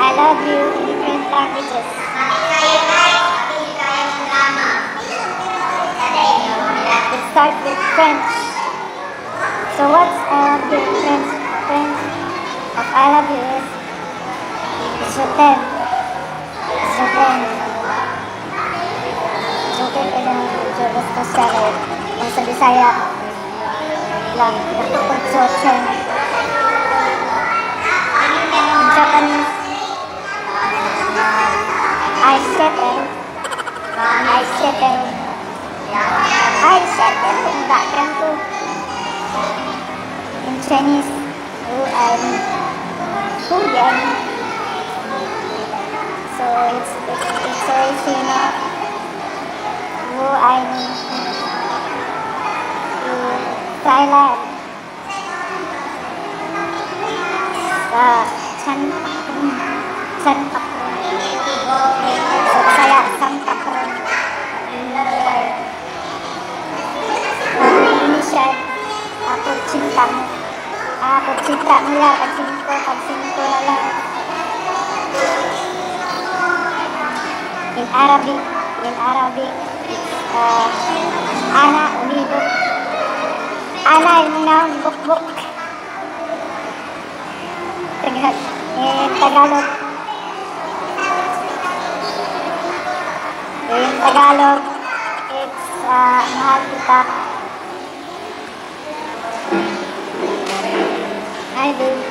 I love you in different languages. Let's start with French. So what's I love you in French? French of I love you is "Je t'aime." Je t'aime. Joke kay nang medyo gusto siya kay kung sa Bisaya lang natukod "je t'aime." In Japanese, "愛してる." 愛してる. 愛してる. Enggak tuh. In Chinese, 我爱你. 我爱你. So it's so easy, no? 我爱你. In Thailand, ฉัน ฉันปัก So Bisaya, "Sampakron." Indonesian, "Aku cintamu." Aku cinta mo lang, pag singko, pag singko na lang. In Arabic, it's "أنا أحبك." أنا yung naong bukbuk. In Tagalog. In Tagalog, it's "Mahal kita." Hi, babe.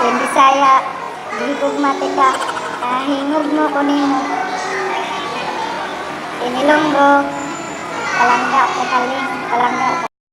In Bisaya, "Gihigugma tika," "Hingugmo ko nimo." In Ilonggo, "Palangga, pakaling, palangga."